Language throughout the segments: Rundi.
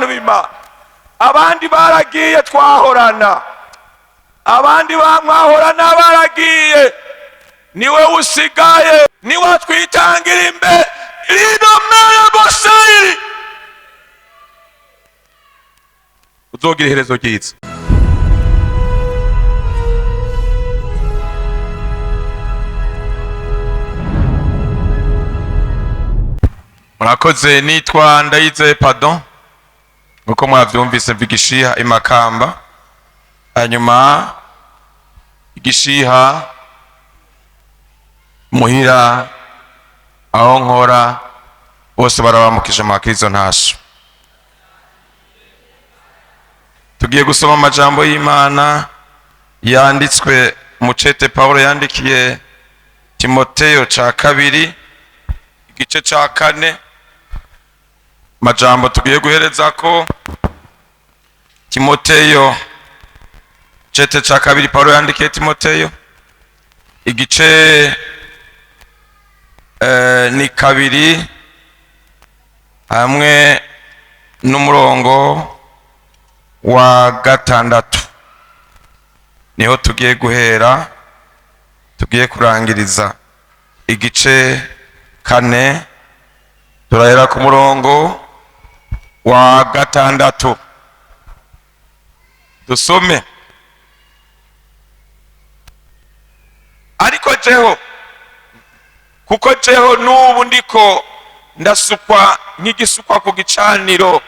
Bantu b'Imana, abandi baragiye twahorana, abandi bamwahorana baragiye, niwe usigaye, niwe twitangira imbere rinomere bosayiri uzogira iherezo ryiza. Murakoze. Nitwa Ndayize Pardon, nkuko mwavyumvise, mva Igishiha imakamba. Hanyuma Igishiha muhira aho nkora bose barabamukije mwakirizo ntasho. Tugiye gusoma amajambo y'Imana yanditswe mu cete Pawulo yandikiye Timoteyo ca kabiri, igice ca 4. Majambo tugiye guhereza ko Timoteyo, cete ca kabiri Pawulo yandikiye Timoteyo, igice ni 2 hamwe n'umurongo wa 6, niho tugiye guhera, tugiye kurangiriza igice 4, turahera ku murongo wa 6, dusome. Ariko jeho, kuko jeho n'ubu ndiko ndasukwa nk'igisukwa ku gicaniro,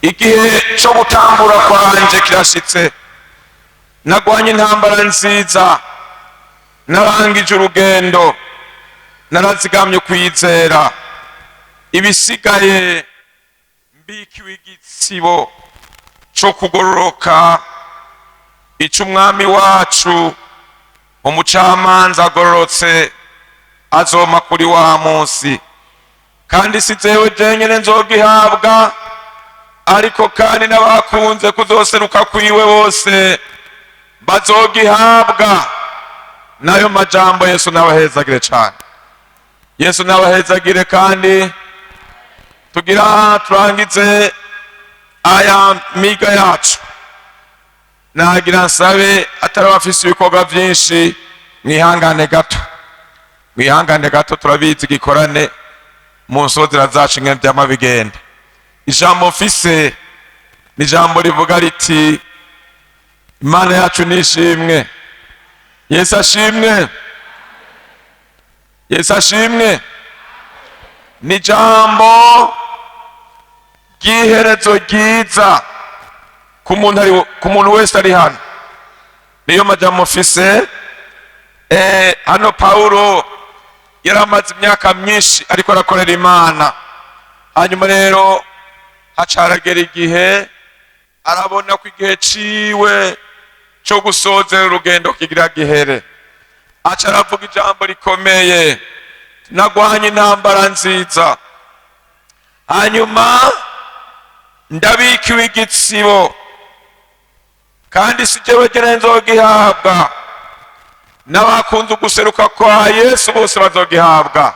igihe cyo gutambura kwanje kirashitse. Nagwanye intambara nziza, narangije urugendo, narazigamye kwizera. Ibisigaye mbikiwe igitsibo cyo kugororoka, ico umwami wacu umucamanza agororotse azoma kuri wa munsi. Kandi si jewe jenyene nzogihabwa, ariko kandi n'abakunze kuzoseruka kwiwe bose bazogihabwa. Nayo majambo, Yesu nabahezagire cane, Yesu nabahezagire. Kandi tugira turangize aya miga yacu, nagira nsabe atari abafise ibikorwa vyinshi, mwihangane gato, mwihangane gato. Turabizi gikorane mu nsozera zacu ingene vyama bigenda. Ijambo mfise ni ijambo rivuga riti: Imana yacu nishimwe, Yesu ashimwe, Yesu ashimwe. Ni ijambo ry'iherezo ryiza ku muntu wese ari hano. Niyo majambo mfise. Hano Pawulo yari amaze imyaka myinshi ariko arakorera Imana. Hanyuma rero hacaragera igihe arabona ko igihe ciwe cyo gusozera urugendo kigira gihere. Aca aravuga ijambo rikomeye: nagwanye intambara nziza, hanyuma ndabikiwe igitsibo, kandi si jewe jyenyene nzogihabwa, n'abakunze uguseruka kwa Yesu bose bazogihabwa.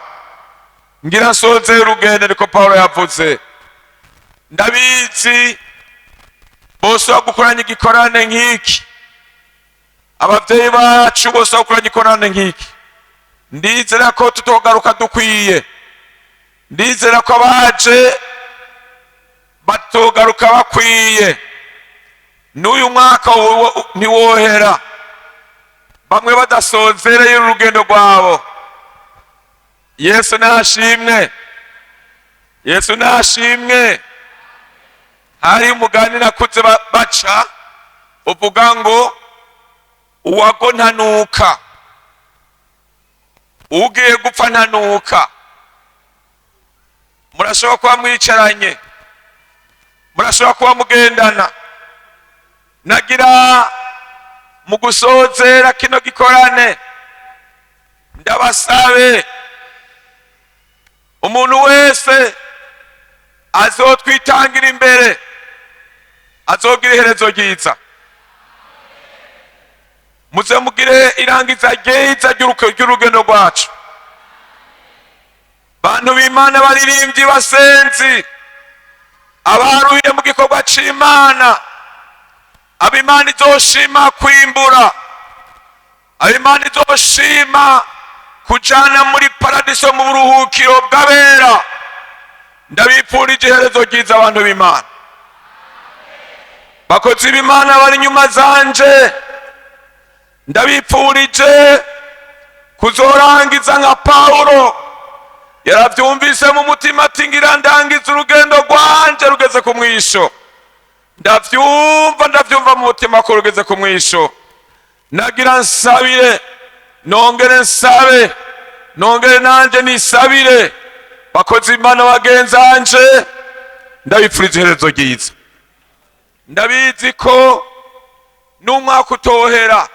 Ngira nsoze urugendo, niko Pawulo yavuze. Ndabizi bose bagukoranye igikorane nk'iki, abavyeyi bacu bose bagukoranye igikorane nk'iki. Ndizera ko tutogaruka dukwiye, ndizera ko abaje batogaruka bakwiye. N'uyu mwaka ntiwohera bamwe badasozereye urugendo rwabo. Yesu nashimwe, Yesu nashimwe. Hari umugani nakuze baca uvuga ngo uwago ntanuka, ugiye gupfa ntanuka. Murashobora kuba mwicaranye, murashobora kuba mugendana. Nagira mu gusozera kino gikorane ndabasabe, umuntu wese azotwitangira imbere azogira iherezo ryiza. Muze mugire irangiza ryiza ry'urugendo rwacu. Bantu b'Imana, baririmbyi, basenzi, abaruhiye mu gikorwa c'Imana, ab'Imana izoshima kwimbura, ab'Imana izoshima kujana muri paradiso mu buruhukiro bw'abera, ndabipfurije iherezo ryiza. Abantu b'Imana, bakozi b'Imana bari inyuma zanje, ndabipfurije kuzorangiza nka Pawulo. Yarabyumvise mu mutima ati: "Ngira ndangiza urugendo rwanje, rugeze ku mwisho. Ndavyumva, ndavyumva mu mutima ko rugeze ku mwisho." Nagira nsabire, nongere nsabe, nongere nanje nisabire. Bakozi Imana bagenzanje, ndabipfuriza iherezo ryiza. Ndabizi ko n'umwaka utohera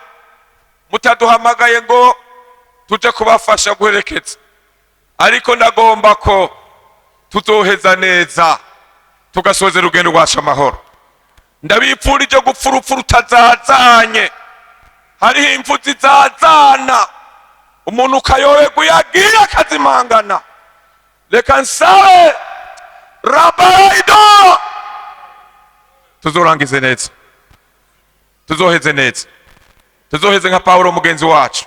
mutaduhamagaye ngo tuje kubafasha guherekeza, ariko ndagomba ko tuzoheza neza, tugasoza urugendo rwacu amahoro. Ndabipfurije gupfa urupfu rutazazanye. Hariho impfu zizazana, umuntu ukayoberwa iyo agiye, akazimangana. Reka nsabe rabaraido, tuzorangize neza, tuzoheze neza, tuzoheze nka Pawulo mugenzi wacu.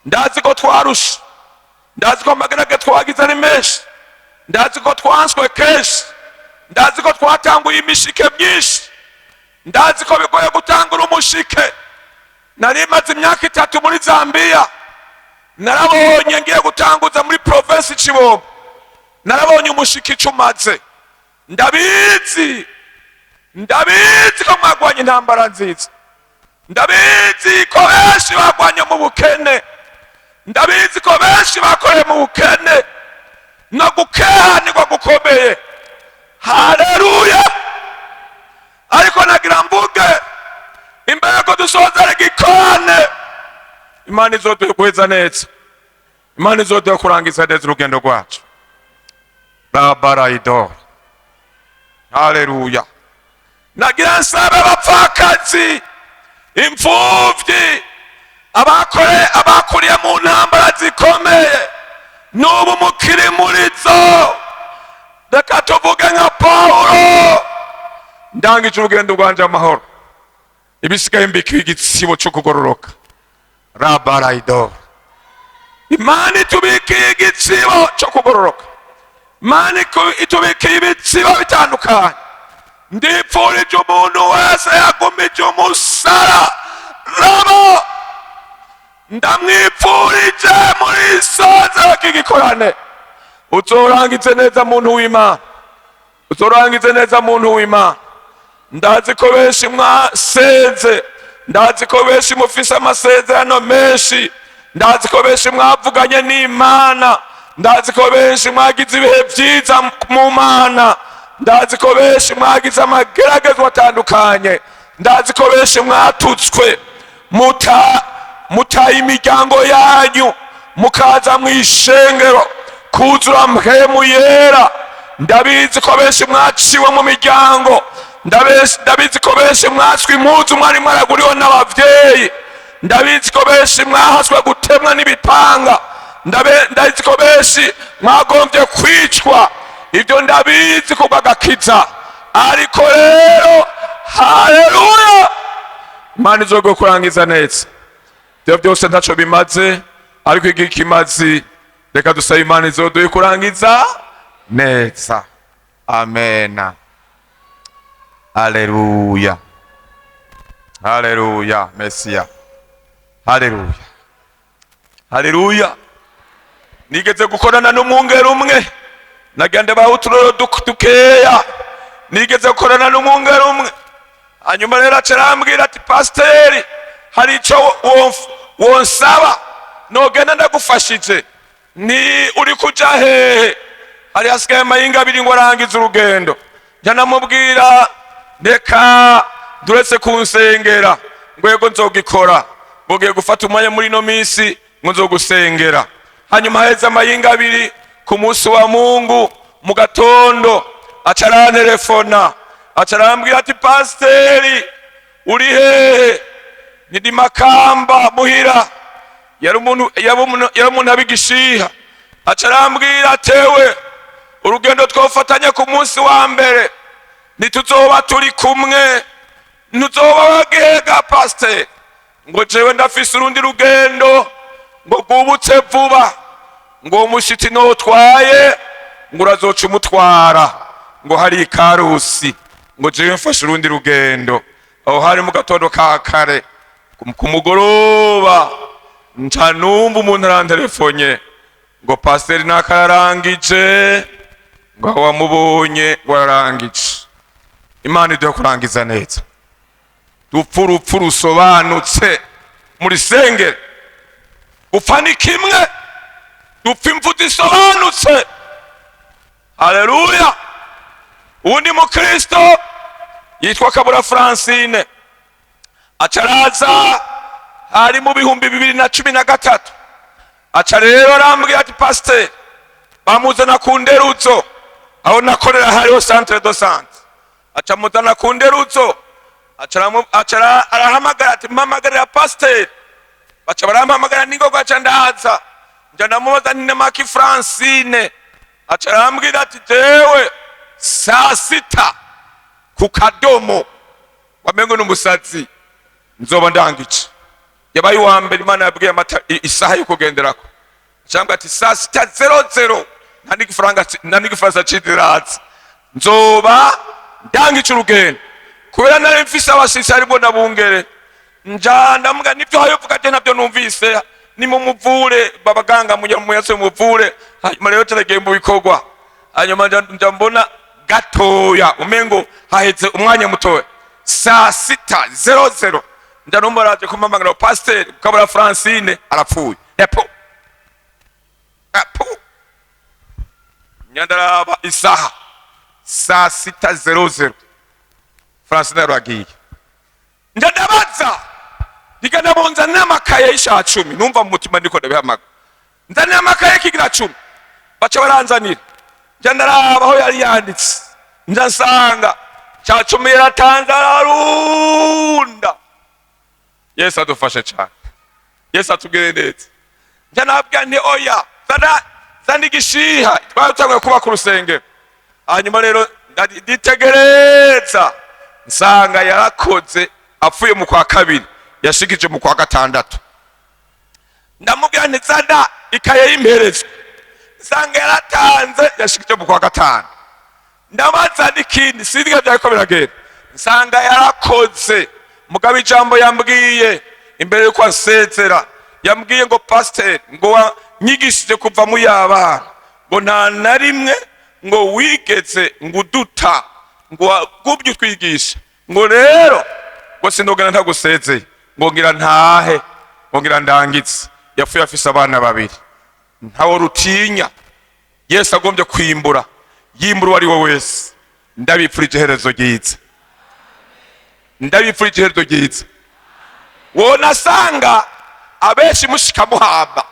Ndazi ko twarushe, ndazi ko amagerage twagize ari menshi, ndazi ko twanswe kenshi, ndazi ko twatanguye imishike myinshi, ndazi ko bigoye gutangura umushike. Nari maze imyaka 3 muri Zambiya, narabonye ngiye gutanguza muri provinsi Chibombo, narabonye umushike ico umaze. Ndabizi, ndabizi ko mwagwanye intambara nziza, ndabizi ko benshi bagwanye mu bukene, ndabizi ko benshi bakoreye mu bukene no gukehanirwa gukomeye. Haleluya! Ariko nagira mvuge imbere ko dusoza igikorane: Imana izoduhe guheza neza, Imana izoduhe kurangiza neza urugendo rwacu. Rabarayidoro, haleluya! Nagira nsabe abapfakazi, imfuvyi, abakore, abakuriye mu ntambara zikomeye, n'ubu mukiri muri zo, reka tuvuge nka Pawulo: "Ndangije urugendo rwanje amahoro, ibisigaye mbikiwe igitsibo cyo kugororoka." Rabarayidoro, Imana itubikiye igitsibo cyo kugororoka, Imana itubikiye ibitsibo bitandukanye. Ndipfurije umuntu wese yagumije umusara rabo, ndamwipfurije muri soza k'igikorane uzorangize neza, muntu w'Imana, uzorangize neza, muntu w'Imana. Ndazi ko benshi mwasenze, ndazi ko benshi mufise amasezerano menshi, ndazi ko benshi mwavuganye n'Imana, ndazi ko benshi mwagize ibihe byiza mu Mana, ndazi ko benshi mwagize amageragezwa atandukanye, ndazi ko benshi mwatutswe, muta mutaye imiryango yanyu, mukaza mu ishengero kuzura Mpwemu Yera. Ndabizi ko benshi mwaciwe mu miryango, ndabizi ko benshi mwatswe impuzu mwari mwaraguriwe n'abavyeyi, ndabizi ko benshi mwahaswe gutemwa n'ibipanga, ndabizi ko benshi mwagombye kwicwa. Ibyo ndabizi kubw'agakiza. Ariko rero, haleluya, Imana izogo kurangiza neza. Ibyo byose ntaco bimaze, ariko igihe kimazi, reka dusabe Imana izoduhe kurangiza neza. Amena, haleluya, haleluya, Mesiya, haleluya, haleluya. Nigeze gukorana n'umwungeri umwe, nagenda baha uturoro dukeya. Nigeze gukorana n'umwungeri umwe, hanyuma rero aca arambwira ati: "Pasiteri, hari icyo wonsaba nogenda ndagufashije." Ni uri kuja hehe? Hari hasigaye amahinga 2 ngo arangize urugendo. Njya namubwira: "Reka duretse kunsengera." Ngwego nzogikora, ngo gufata umwanya muri ino minsi ngo nzogusengera. Hanyuma haheze amahinga 2, ku munsi wa Mungu mu gatondo, aca arantelefona, aca arambwira ati: "Pasiteri, uri hehe?" Ni Makamba muhira. Yari umuntu abigishiha. Aca arambwira: "Tewe, urugendo twofatanye ku munsi wa mbere, ntituzoba turi kumwe, ntuzoba wagihega, pasiteri." Ngo: "Jewe ndafise urundi rugendo," ngo, "rwubutse vuba," ngo, "uwo mushitsi notwaye," ngo, "urazoca umutwara," ngo, "hari ikarusi," ngo, "jewe mfashe urundi rugendo." Aho hari mu gatondo ka kare. Ku mugoroba nca numva umuntu aranterefonye ngo: "Pasiteri ntakararangije," ngo, "aho wamubonye," ngo, "ararangije." Imana iduhe kurangiza neza, dupfa urupfu rusobanutse muri sengere. Gupfa ni kimwe, dupfa impfu zisobanutse. Haleluya! Uwundi mukristo yitwa Kabura Francine acaraza, hari mu 2013. Aca rero arambwira ati: "Pasiteri." Bamuzana ku nderuzo aho nakorera, hariho centre de santé. Aca muzana ku nderuzo, aca arahamagara ati: "Mpamagarira pasiteri." Baca barampamagara ningoga, aca ndaza, nja ndamubaza nti: "Namaki Francine?" Aca arambwira ati: "Jewe saa sita ku kadomo, wamengo n'umusazi, nzoba ndangije." Yabaye uwa mbere Imana yabwiye amata isaha yo kugenderako. Cyangwa ati: "Saa sita zero zero, nta n'igifaranga, nta n'igifaransa c'idirazi, nzoba ndangije urugendo." Kubera nari mfise abashitsi harimo na bungere, nja ndamuga nivyo hayovuga je ntabyo numvise, nimumuvure babaganga muyase muvure. Hanyuma rero turagiye mu bikorwa. Hanyuma nja mbona gatoya umengo haheze umwanya mutoya, saa sita zero zero, nja numva araje kumpamagara: "Pasiteri Kabura Francine arapfuye." Epo epo! Nyandaraba isaha, saa sita zero zero, Francine aragiye. Nja ndabaza, ndiga nabonza n'amakaye y'isha 10. Numva mu mutima ndiko ndabihamagara: "Nzanira amakaye y'ikigira cumi." Baca baranzanira. Nja ndaraba aho yari yanditse, nja nsanga ca cumi yaratanze, ararunda. Yesu adufashe cyane, Yesu atubwire neza. Nja nabwira nti: "Oya, zana, zana igishiha." Twari dutanguye kubaka urusengero. Hanyuma rero nditegereza, nsanga yarakoze, apfuye mu kwa kabiri, yashikije mu kwa gatandatu. Ndamubwira nti: "Zana ikaye y'imperezwa." Nsanga yaratanze, yashikije mu kwa gatanu. Ndabaza n'ikindi, sinzi byariko biragenda, nsanga yarakoze. Mugabo ijambo yambwiye imbere yuko ansezera, yambwiye ngo: "Pasiteri," ngo, "wanyigishije kuva mu y'abana," ngo, "nta na rimwe," ngo, "wigeze ngo uduta," ngo, "wagubye utwigisha," ngo, "rero," ngo, "sinogana ntagusezeye," ngo, "ngira ntahe," ngo, "ngira ndangitse." Yapfuye afise abana babiri. Ntawe rutinya. Yesu agombye kwimbura, yimbura uwo ari we wese. Ndabipfurije iherezo ryiza, ndabipfurije iherezo ryiza. Wonasanga abenshi mushika muhamba,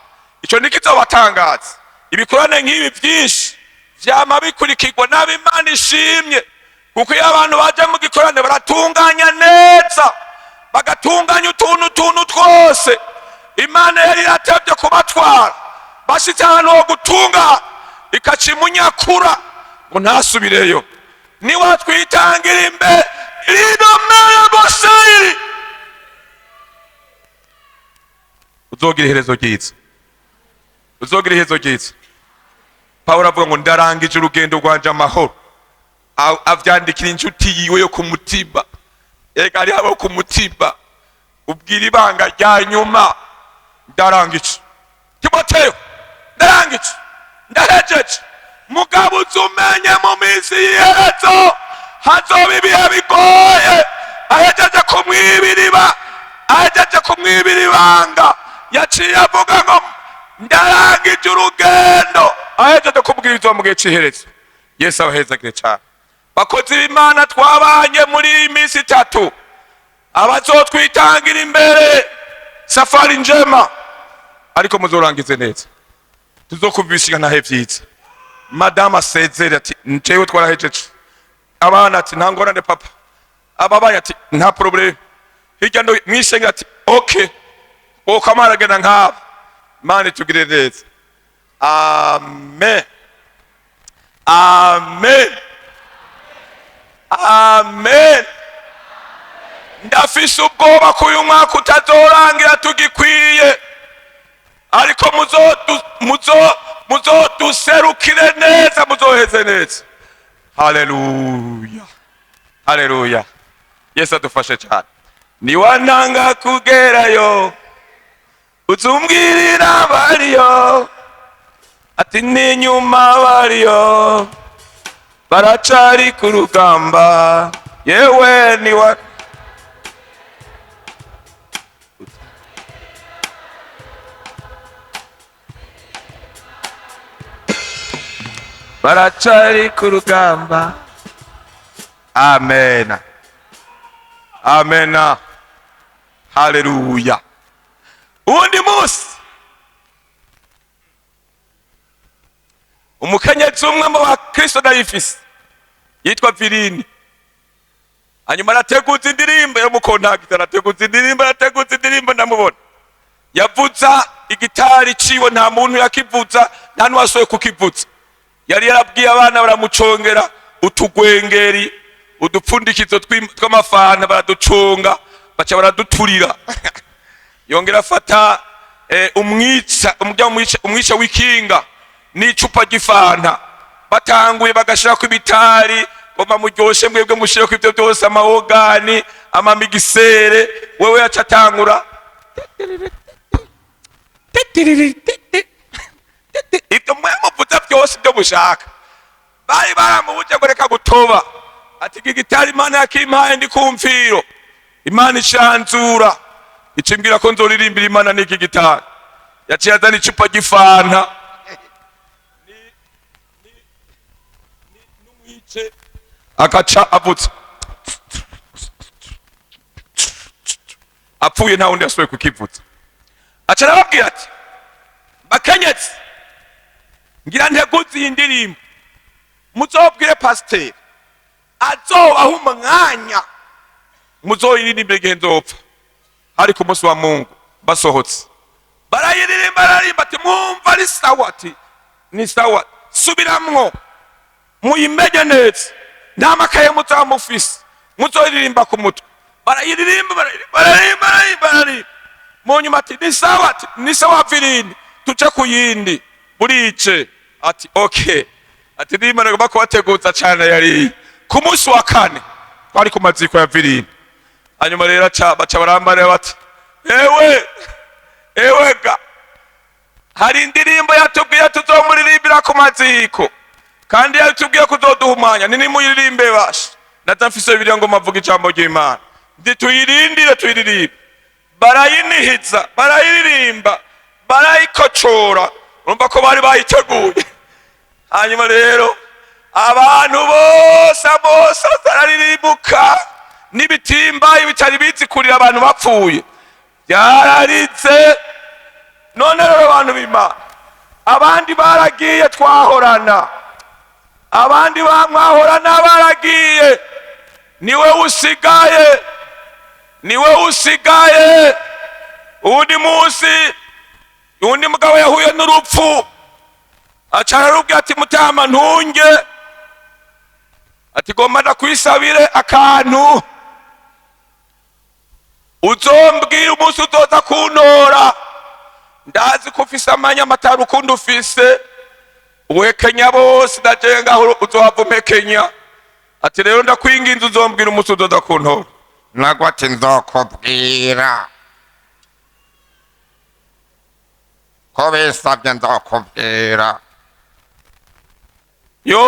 ico ntikizobatangaza. Ibikorane nk'ibi byinshi vyama bikurikirwa n'abo Imana ishimye, kuko iyo abantu baje mu gikorane baratunganya neza, bagatunganya utuntu tuntu twose. Imana yari iratevye kubatwara, bashitse ahantu ho gutunga, ikaca imunyakura ngo ntasubireyo. Niwatwitangira imbere rinomere bosayiri, uzogira iherezo ryiza, uzogira iherezo ryiza. Pawulo avuga ngo: "Ndarangije urugendo rwanje amahoro." Avyandikira inshuti yiwe yo ku mutima. Ega hariho abo ku mutima ubwira ibanga rya nyuma: "Ndarangije, Timoteyo, ndarangije, ndahejeje." Mugabo uzumenye mu minsi y'iherezo hazoba ibihe bigoye. Ahejeje kumwibira, ahejeje kumwibira ibanga, yaciye avuga ngo: "Ndarangije urugendo," ahejeje kubwira ibyo mu gihe cy'iherezo. Yesu abahezagire cyane, bakozi b'Imana twabanye muri iyi minsi 3. Abazotwitangira imbere, safari njema, ariko muzorangize neza, tuzokumvisha ntahe vyiza. Madamu asezere ati: "Njewe twarahejeje." Abana ati: "Nta ngorane, papa." Ababaye ati: "Nta problème." Hirya no mwishenge ati: "Okay." Uko aragenda nk'aba, Imana itugire neza. Amen, amen, amen. Ndafise ubwoba ko uyu mwaka utazorangira tugikwiye, ariko muzoduserukire neza, muzoheze neza. Haleluya, haleluya! Yesu adufashe cyane. Niwananga kugerayo, uzumbwirira bariyo ati n'inyuma bariyo baracari ku rugamba. Yewe, niwa baracari ku rugamba. Amena, amena, haleluya! Uwundi munsi, umukenyezi umwe mu bakristo ndayifise yitwa Virini, hanyuma arateguza indirimbo yo mukontagita, arateguza indirimbo, arateguza indirimbo. Ndamubona yavuza igitari ciwe, nta muntu yakivuza, nta n'uwasohoye kukivuza. Yari yarabwiye abana baramucongera utugwengeri, udupfundikizo tw'amafanta, baraducunga, baca baraduturira. Yongera afata umwica umurya, umwica w'ikinga n'icupa ry'ifanta, batanguye bagashirako ibitari ngo bamuryoshe. Mwebwe mushireko ivyo byose, amawogani, amamigisere. Wewe yaca atangura ibyo mwe muvuza byose ibyo mushaka. Bari baramubuje ngo reka gutoba. Ati iki gitari Imana yakimpaye ndi kumfiro, Imana ishanzura icimbwira ko nzoririmbira Imana n'iki gitari. Yaciye azana icupa ry'ifanta n'umwice, agaca avutse. Apfuye, nta wundi yasubiye kukivutsa. Aca arababwira ati: "Bakenyezi, ngira nteguze iyi ndirimbo, muzobwire pasiteri azobaha umwanya muzoyiririmbe igihe nzopfa." Hari ku munsi wa Mungu. Basohotse barayiririmba, bararirimba. Ati: "Mwumva ari sawa?" Ati: "Ni sawa, subiramwo muyimenye neza, nta makaye muzaba mufise, muzoyiririmba ku mutwe." Barayiririmba, bararirimba, bararirimba, bararirimba, bararirimba. Mu nyuma ati: "Ni sawa." Ati: "Ni sawa Virini, tuje ku yindi, burice." Ati: "Okay." Ati ndimo nagomba kubateguza cyane. Yari ku munsi wa kane, twari ku maziko ya Virini. Hanyuma rero aca baca barambarira bati: "Ewe, ewe ga, hari indirimbo yatubwiye tuzomuririmbira ku maziko, kandi yatubwiye kuzoduha umwanya, nimuyiririmbe." Basha, naza mfise Bibiliya ngo mavuga ijambo ry'Imana, ndi tuyirindire tuyiririmbe. Barayinihiza, barayiririmba, barayikocora. Urumva ko bari bayiteguye. Hanyuma rero abantu bose bose bararirimbuka, n'ibitimba bitari bizi kurira abantu bapfuye byararitse. None rero abantu b'Imana, abandi baragiye twahorana, abandi bamwahorana baragiye, niwe usigaye, niwe usigaye. Uwundi munsi, uwundi mugabo yahuye n'urupfu, aca ararubwira ati: "Mutama, ntunge." Ati: "Gomba ndakwisabire akantu, uzombwira umunsi uzoza kuntora. Ndazi ko ufise amanyama atari ukundi ufise, uhekenya bose, ndaje ngaho uzohava umpekenya." Ati: "Rero ndakwinginze, uzombwira umunsi uzoza kuntora." Nagwe ati: "Nzokubwira, ko bisabye nzokubwira." Yo,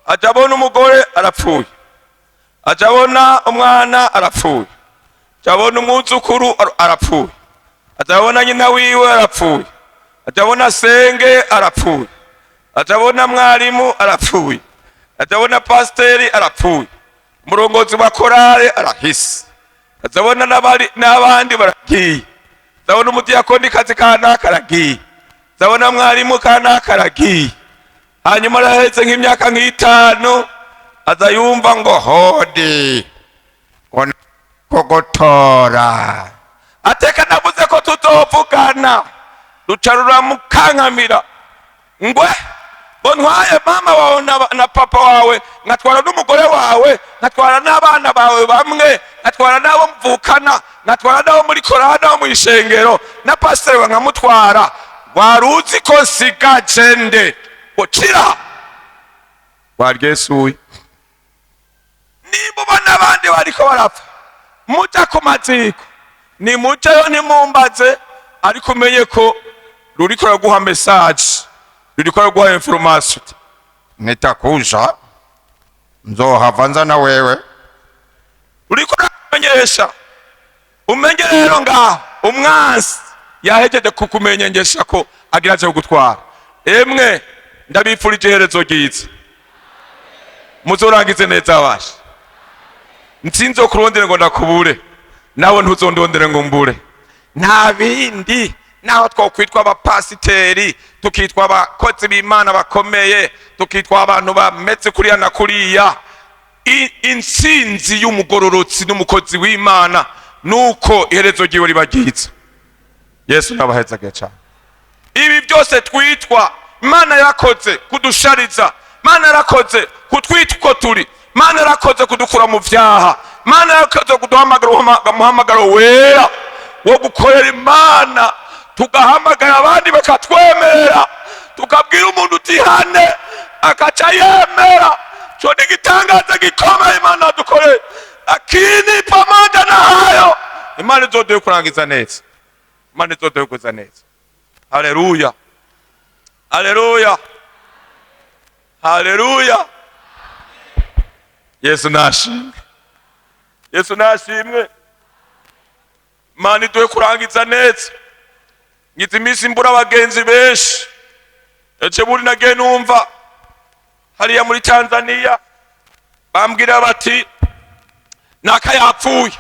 aja abona umugore arapfuye, aja abona umwana arapfuye, aja abona umwuzukuru arapfuye, aja abona nyina wiwe arapfuye, aja abona senge arapfuye, aja abona mwarimu arapfuye, aja abona pasiteri arapfuye, umurongozi wa korale arahise, aja abona n'abandi baragiye, aja abona umudiyakoni kazi kanaka aragiye, aja abona mwarimu kanaka aragiye. Hanyuma arahetse nk'imyaka nk'itanu, aza yumva ngo: "Hodi, ngo kugutora." Ateka navuze ko tuzovugana. Ruca ruramukankamira ngwe ngo ntwaye mama wawe na papa wawe, nkatwara n'umugore wawe, nkatwara n'abana bawe bamwe, nkatwara n'abo mvukana, nkatwara n'abo muri korana, n'abo mu ishengero, na pasiteri wawe nkamutwara. Wari uzi ko nsigaje nde? Ucira waryesuye. Nimba ubona abandi bariko barapfa, muja ku maziko, nimujeyo, ntimumbaze. Ariko umenye ko ruriko ruraguha message, ruriko ruraguha information. Nitakuja, nzohava nza na wewe. Ruriko rurakumenyesha. Umenye rero ngaho umwansi yahejeje kukumenyengesha ko agira aje kugutwara. Emwe, ndabifurije iherezo ryiza, muzorangize neza. Abasha nsinzokurondere ngo ndakubure, nawe ntuzondondere ngo mbure. Nta bindi, naho twokwitwa abapasiteri, tukitwa abakozi b'Imana bakomeye, tukitwa abantu bameze kuriya na kuriya, intsinzi y'umugororotsi n'umukozi w'Imana nuko iherezo ryiwe riba ryiza. Yesu nabahezagiye cyane. Ibi byose twitwa, Imana yarakoze kudushariza, Imana yarakoze kutwita uko turi, Imana yarakoze kudukura mu vyaha, Imana yarakoze kuduhamagara umuhamagaro wera wo gukorera Imana, tugahamagara abandi bakatwemerera, tukabwira umuntu utihane akaca yemera. Cyo ni igitangaza gikomeye Imana dukoreye. Lakini pamoja na hayo, Imana izoduhe kurangiza neza, Imana izoduhe kuza neza. Haleluya, haleluya, haleluya! Yesu nashimwe, Yesu nashimwe. Imana iduhe kurangiza neza. Ngize iminsi mbura abagenzi benshi. Ece buri nagiye numva hariya muri Tanzania bambwira bati naka yapfuye.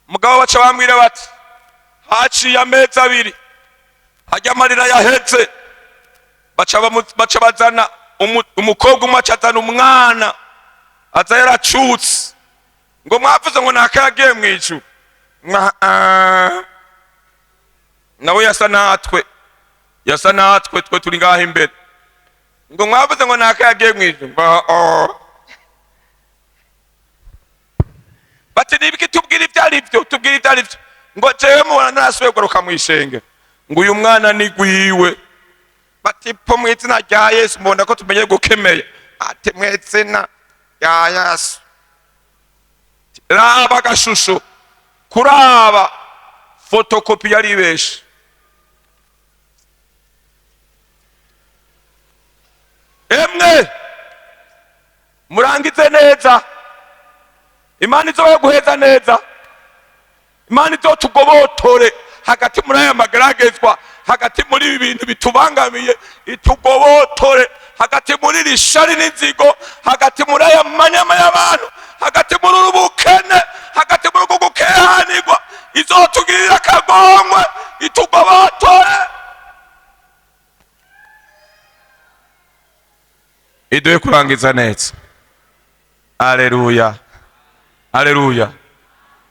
Mugabo baca bambwira bati haciye amezi 2 hajya amarira yaheze, baca bazana umukobwa umwe, aca azana umwana aza yaracutse, ngo mwavuze ngo naka yagiye mu ijuru. Nawe yasa natwe, yasa natwe, twe turi ngaho imbere, ngo mwavuze ngo naka yagiye mu ijuru. Bati nibiki, tubwira ibyo ari byo, tubwira ibyo ari byo. Ngo jewe mubona narasubiye kugaruka mu ishengero. Ngo uyu mwana ni gwiwe. Bati po mu izina rya Yesu, mbona ko tumenye gukemeye. Ati mu izina rya Yesu. Raba agashusho, kuraba fotokopi yaribeshe. Emwe, murangize neza. Imana izoba guheza neza. Imana izotugobotore hagati muri aya mageragezwa, hagati muri ibi bintu bitubangamiye, itugobotore hagati muri iri shari n'inzigo, hagati muri aya manyama y'abantu, hagati muri uru bukene, hagati muri uku gukehanirwa. Izotugirira akagongwe, itugobotore, iduhe kurangiza neza. Aleluya, aleluya!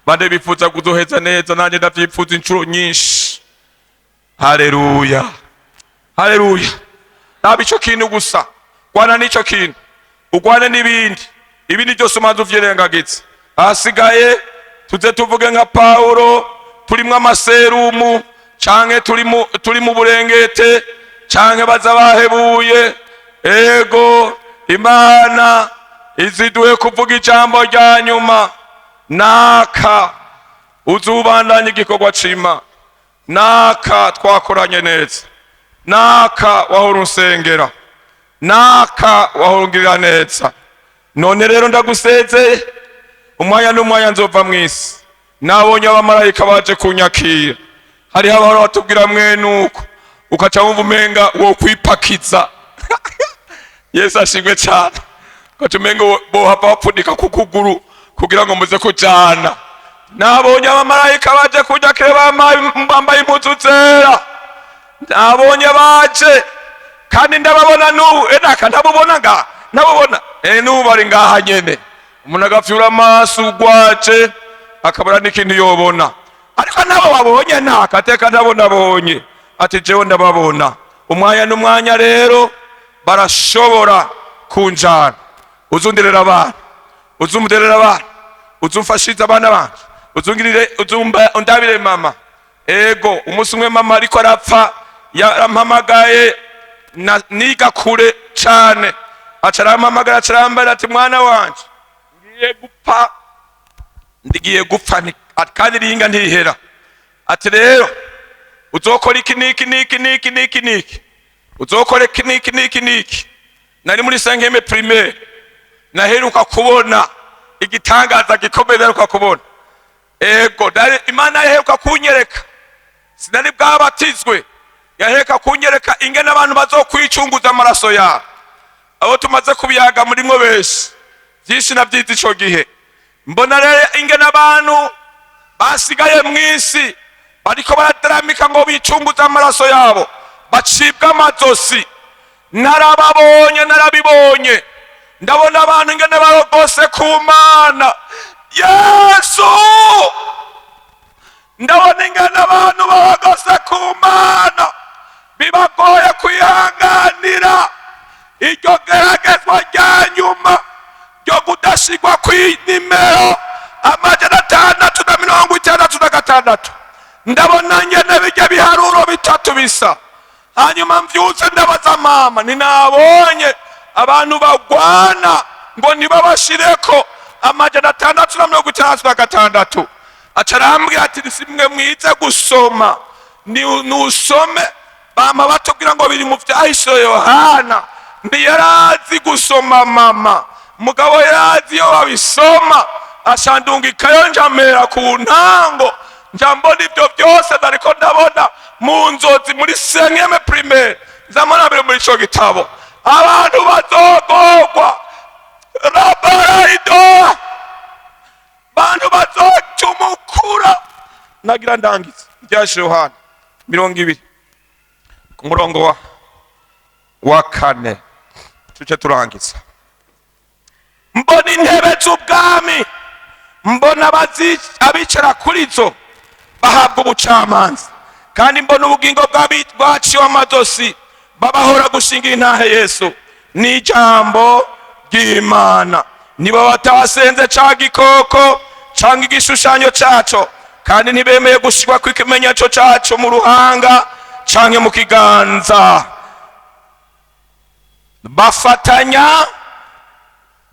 Bande bifuza kuzoheza neza? Nanjye ndavyifuza inshuro nyinshi. Haleluya, haleluya! Naba ico kintu gusa, gwana n'ico kintu, ugwane n'ibindi, ibindi byose umanza uvyirengagize. Ahasigaye tuze tuvuge nka Pawulo, turimwo amaserumu canke turi mu burengete canke baza bahebuye. Ego, Imana iziduhe kuvuga ijambo rya nyuma: naka uzubandanya igikorwa c'Imana, naka twakoranye neza, naka wahora unsengera, naka wahora ungirira neza. None rero ndagusezeye, umwanya n'umwanya nzova mw'isi, nabonye abamarayika baje kunyakira. Hariho abahora batubwira mwene uko, ukaca wumva umenga wo kwipakiza. Yesu ashimwe cyane. Ukaca umenga bohava bapfundika ku kuguru kugira ngo muze kujana. Nabonye abamarayika baje kunyakira, bambaye impuzu zera, nabonye baje kandi ndababona n'ubu. Enaka ntabubona nga ntabubona, n'ubu bari ngaha nyene. Umuntu agafyura amaso ugwaje akabura n'ikintu yobona, ariko nabo babonye naka ateka ntabo nabonye. Ati jewe ndababona umwanya n'umwanya, rero barashobora kunjana. Uzunderera abana, uzumuderera abana, uzumfashiriza abana banje, uzungirire, uzumba undabire mama. Ego, umunsi umwe mama ariko arapfa, yarampamagaye. Niga kure cane, aca arampamagara, aca arambara ati: "Mwana wanje, ngiye gupfa, ndigiye gupfa, kandi ringa ntirihera." Ati: "Rero uzokora iki niki niki niki niki niki, uzokora iki niki niki niki." Nari muri cinquième primaire. Naheruka kubona igitangaza gikomeye, naheruka kubona. Ego, Imana yaheruka kunyereka, sinari bwabatizwe, yaheruka kunyereka ingene abantu bazokwicunguza amaraso yabo. Abo tumaze kubiyaga murimwo benshi, byinshi nabyize ico gihe. Mbona rero ingene abantu basigaye mu isi bariko barataramika ngo bicunguze amaraso yabo, bacibwa amazosi. Narababonye, narabibonye. Ndabona abantu ingene barogose ku Mana Yesu. Ndabona ingene abantu barogose ku Mana, bibagoye kwihanganira iryo geragezwa rya nyuma ryo kudashigwa kw'inimero 666. Ndabona ngene bijya biharuro bitatu bisa. Hanyuma mvyutse ndabaza mama, ninabonye abantu bagwana ngo ntibabashireko 666. Aca arambwira ati: "Simwe mwize gusoma, ni nusome." Bama batubwira ngo biri mu Vyahishuwe Yohana. Ntiyarazi gusoma mama, mugabo yarazi iyo babisoma. Ashandungikayo, njamera ku ntango, nja mbona ibyo byose ndariko ndabona mu nzozi muri cinquième primaire. Nzamona biri muri ico gitabo, abantu bazogogwa rabaraido, bantu bazocumukura. Nagira ndangiza Ivyashe Yohana 20 ku murongo wa 4, tuce turangiza. Mbona intebe z'ubwami, mbona abicara kuri zo bahabwa ubucamanza, kandi mbona ubugingo bwaciwe amazosi babahora gushinga intahe Yesu n'ijambo ry'Imana, nibo batasenze ca gikoko canga igishushanyo caco, kandi ntibemeye gushirwa kw'ikimenyetso caco mu ruhanga canke mu kiganza. Bafatanya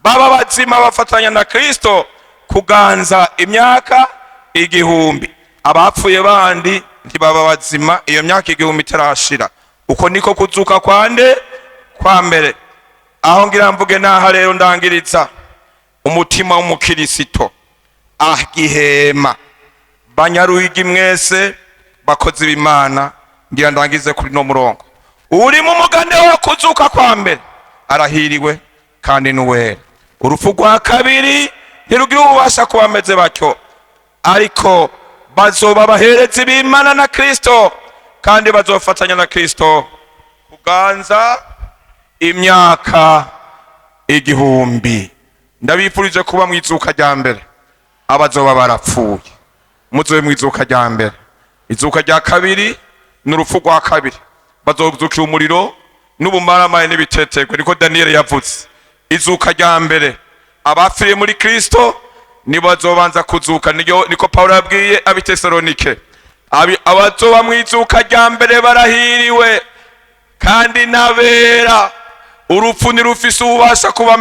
baba bazima, bafatanya na Kristo kuganza imyaka 1000. Abapfuye bandi ntibaba bazima iyo myaka 1000 itarashira. Uko niko kuzuka kwande kwa mbere. Aho ngira mvuge naha rero ndangiriza: umutima w'umukirisito agihema. Banyaruhigi mwese bakozi b'Imana, ngira ndangize kuri no murongo: uri mu mugane wo kuzuka kwa mbere arahiriwe kandi n'uwera. Urupfu rwa kabiri ntirugira ububasha ku bameze batyo, ariko bazoba abaherezi b'Imana na Kristo, kandi bazofatanya na Kristo kuganza imyaka 1000. Ndabifurije kuba mu izuka rya mbere. Abazoba barapfuye, muzobe mu izuka rya mbere. Izuka rya kabiri ni urupfu rwa kabiri, bazozukira umuriro n'ubumaramaye n'ibitetegwe, niko Daniyeli yavuze. Izuka rya mbere, abapfiriye muri Kristo nibo bazobanza kuzuka. Niyo niko Pawulo yabwiye Abitesalonike. Abazoba mu izuka rya mbere barahiriwe kandi n'abera. Urupfu ntirufise ububasha kuba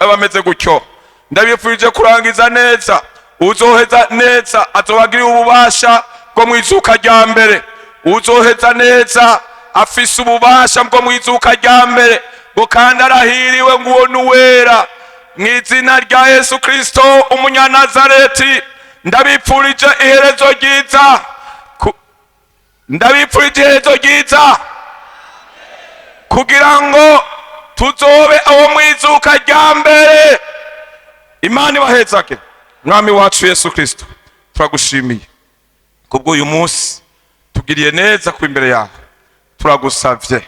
bameze gutyo. Ndabifurije kurangiza neza. Uzoheza neza azobagirira ububasha bwo mu izuka rya mbere. Uzoheza neza afise ububasha bwo mu izuka rya mbere, ngo kandi arahiriwe, ngo uwo n'uwera. Mu izina rya Yesu Kristo umunyanazareti, ndabipfurije iherezo ryiza. Ndabipfurije iherezo ryiza kugira ngo tuzobe abo mu izuka rya mbere. Imana ibahezage. Mwami wacu Yesu Kristo, turagushimiye kubw'uyu munsi tugiriye neza kuba imbere yawe. Turagusavye,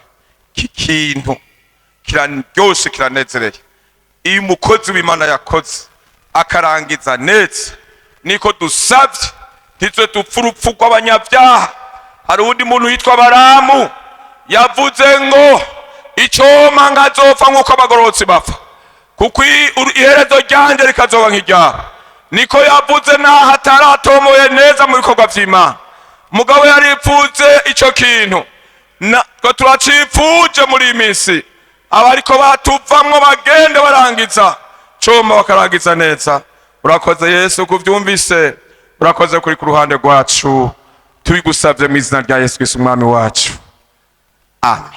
iki kintu kiraryoshe, kiranezereye. Iyo umukozi w'Imana yakoze akarangiza neza, niko dusavye ntitwe dupfa urupfu rw'abanyabyaha. Hari uwundi muntu yitwa Baramu yavuze ngo icoma nkazopfa nk'uko abagororotsi bapfa, kuko iherezo ryanjye rikazoba nk'iryabo. Niko yavuze, naho ataratomoye neza mu bikorwa vy'Imana, mugabo yaripfuze ico kintu. Twe turacipfuje muri iyi minsi, abariko batuvamwo bagende barangiza coma, bakarangiza neza. Urakoze Yesu kuvyumvise, urakoze kuri ku ruhande rwacu. Tubigusavye mu izina rya Yesu Kristo, umwami wacu, amen.